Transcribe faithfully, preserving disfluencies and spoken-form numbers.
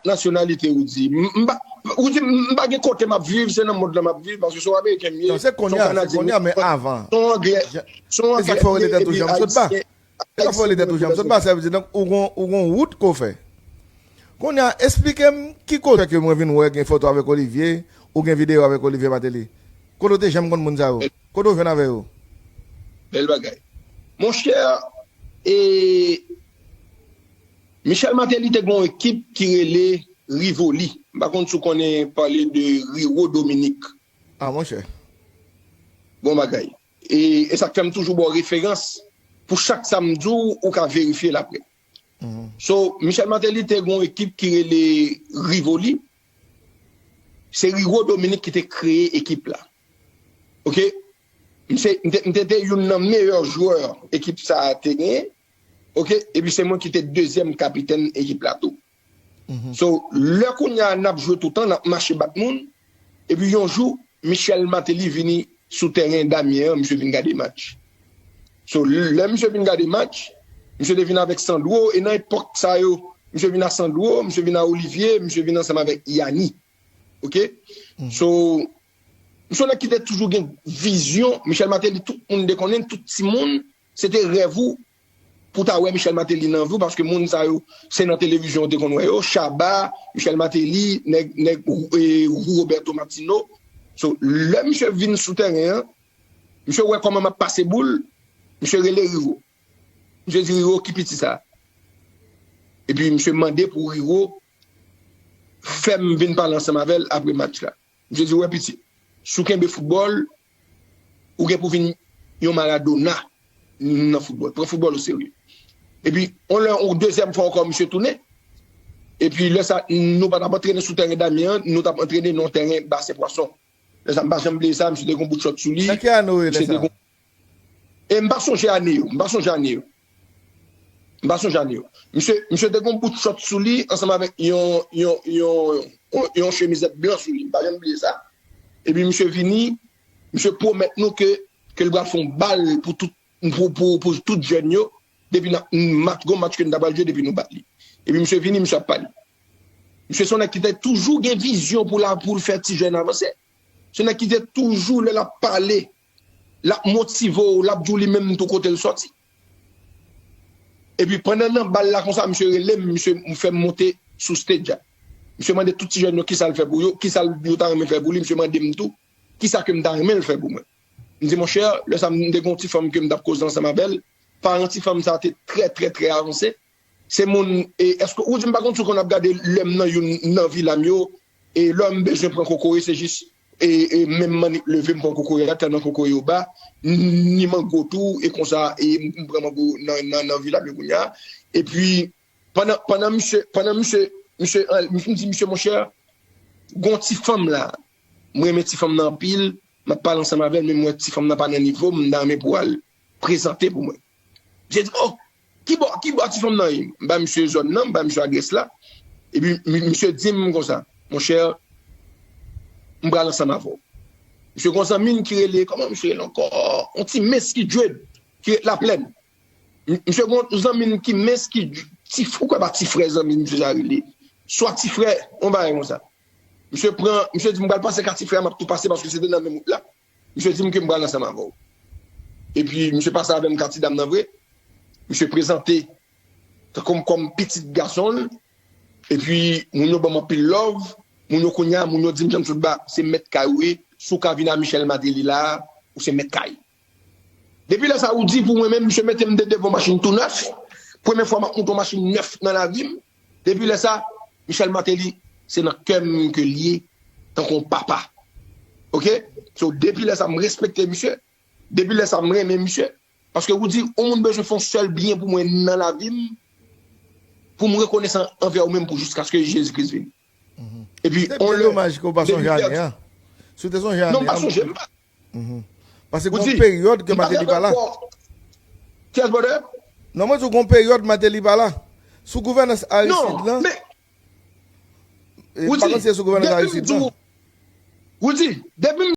nasyonalite ou di. M, m pa, ou di, m pa gen kote m ap viv, se nan mond lan m ap viv, paske se yon Ameriken m ye, Non, se se yon konya, se Kanadyen m ye, konya, men avan. se yon Anglè, Jan- se yon E sa k fè w rele Anglè, tèt ou epi Janm Sot Ba. Ayisyen. E sa k fè w rele tèt ou Janm Sot Ba, sa vle di, donk, ou gon, ou gon wout ke w fè. Konya, esplike m ki kote ke mwen vin wè gen foto avèk Olivier, ou gen videyo avèk Olivier Martelly. Kote w te janm konn moun sa yo? Kote w jwenn avè yo? Bèl bagay. Monchè, e, Michel Martelly te gen yon ekip ki rele Rivoli. M pa konn si w konnen pale de Riro Dominique. Ah, monchè. Bon bagay. E, e sa k fè m toujou ba w referans. Pou chak sa m di w, ou ka verifye l apre. Mhm. So, Michel Martelly te gen yon ekip ki rele Rivoli. Se Riro Dominique ki te kreye ekip la. Oke? M se, m te, m te, te youn nan meyè jwè ekip sa a te genyen. Oke? Epi se mwen ki te dezyèm kapitèn ekip la tou. Mhm. So, lè kounye a n ap jwe toutan, n ap mache bat moun, epi yon jou, Michel Martelly vini sou tèren Damien an, misye vin gade match. So, lè misye vin gade match, misye te vin avèk Sandro, e nan epòk sa yo, misye vin a Sandro, misye vin a Olivier, misye vin ansanm avèk Yani. Oke? Mhm. So, misye nèg ki te toujou gen vizyon, Michel Martelly, tout moun te konnen, tout timoun, se te rèv ou pou ta wè Michel Martelly nan vi w, paske moun sa yo, se nan televizyon ou te konn wè yo, Shabba, Michel Martelly, nèg, nèg, e, Roberto Martino. So, lè misye vin sou tèren an, misye wè kòman m ap pase boul, misye rele Riro. Misye di, "Riro, ki piti sa a?" Epi misye mande pou Riro fè m vin pale ansanm avè l apre match la. Misye di, "Wè piti, si w kenbe foutbòl, ou gen pou vin yon Maradona nan foutbòl. Pran foutbòl o serye." Epi, on lè, on dezyèm fwa ankò, misye tounen. Epi, lè sa, nou pa t ap antrene sou tèren Damien an, nou t ap antrene nan yon tèren basen pwason. Lè sa, m pa janm bliye sa, misye te gen yon bout chòt sou li. Nan ki ane w ye lè Misye te sa? gen E m pa sonje ane yo, m pa sonje ane yo. M pa sonje ane yo. Misye, misye te gen yon bout chòt sou li ansanm avèk yon, yon, yon, yon, yon chemizèt blan sou li. M pa janm bliye sa. Epi misye vini, misye pwomèt nou ke, ke l pral fè yon bal pou tout, pou, pou, pou tout jèn yo. Depi n ap, match, gon match ke n ta pral jwe, depi nou bat li. Epi misye vini, misye ap pale. Misye se yon nèg ki te toujou gen vizyon pou la, pou l fè ti jèn avanse. Se nèg ki te toujou, lè l ap pale, l ap motive w, l ap di w li menm tou kote l sòti. Epi pandan nan bal la konsa, misye rele m, misye fè m monte sou stage la. Misye mande tout ti jèn yo kisa l fè pou yo, kisa l, yo ta renmen fè pou li, misye mande m tou kisa ke m ta renmen l fè pou mwen. M di, monchè, lè sa m te gen yon ti fanm ke m t ap koze ansanm avè l, paran ti fanm sa te trè, trè, trè avanse. Se moun, e, èske, ou di m pa konn si w konn ap gade lè m nan youn nan vila m yo, e lè m bezwen pran kokoye, se jis, e, e, men m annik leve m pran kokoye a, tèlman kokoye yo ba, ni mango tou, e konsa, e m pran mango nan, nan, nan vila m yo kounye a. Epi, pandan, pandan misye, pandan misye, misye, an, m di, "Misye, monchè, gon ti fanm la, m renmen ti fanm nan anpil, m ap pale ansanm avè l, men m wè ti fanm nan pa nan nivo m, m ta renmen pou w al prezante pou mwen." Misye di, "Oh, ki bò, ki bò ti fanm nan ye?" M ba misye zòn nan, m ba misye adrès la. Epi mi-, misye di m konsa, "Monchè, m pral ansanm avè w." Misye gon zanmi n ki rele, kòman misye rele ankò? Yon ti mens ki dread, ki ret Laplèn. M-, misye gon zanmi n ki mens ki dr-, ti f-, ou kwè pa ti frè zanmi misye sa rele? Swa ti frè, yon bagay konsa. Misye pran, misye di, "M pral pase ka ti frè a, m ap tou pase paske se te nan menm wout la." Misye di m ke m pral ansanm avè w. Epi, misye pase avè m ka ti dam nan vre. Misye prezante tankou m kòm pitit gason l. Epi, moun yo ban m anpil love. Moun yo kounye a, moun yo di m, "Janm sot ba, se mèt kay ou ye. Si w ka vin a Michel Martelly la, ou se mèt kay." Depi lè sa, ou di pou mwen menm, misye mete m de devan machin tou nèf. Premye fwa m ap monte yon machin nèf nan lavi m. Depi lè sa, Michel Martelly, se nan kè m ke l ye, tankou yon papa. Oke? So, depi lè sa, m respekte misye. Depi lè sa, m renmen misye. Paske ou di, yon moun bezwen fè yon sèl byen pou mwen nan lavi m, pou m rekonesan anvè ou menm pou jiskaske Jezi Kris vini. Mhm. Epi, se on byen lè, domaj ke w pa sonje ane an. Si w te sonje ane an. Non, m pa sonje, m pa. Mhm. Paske gon peryòd ke Martelly pa la. Kiyès, brother? Non, mwen di w gon peryòd Martelly pa la. Sou gouvènans Aristide lan. Non, men, e, m pa konn si se sou gouvènans Aristide lan. Ou di, depi m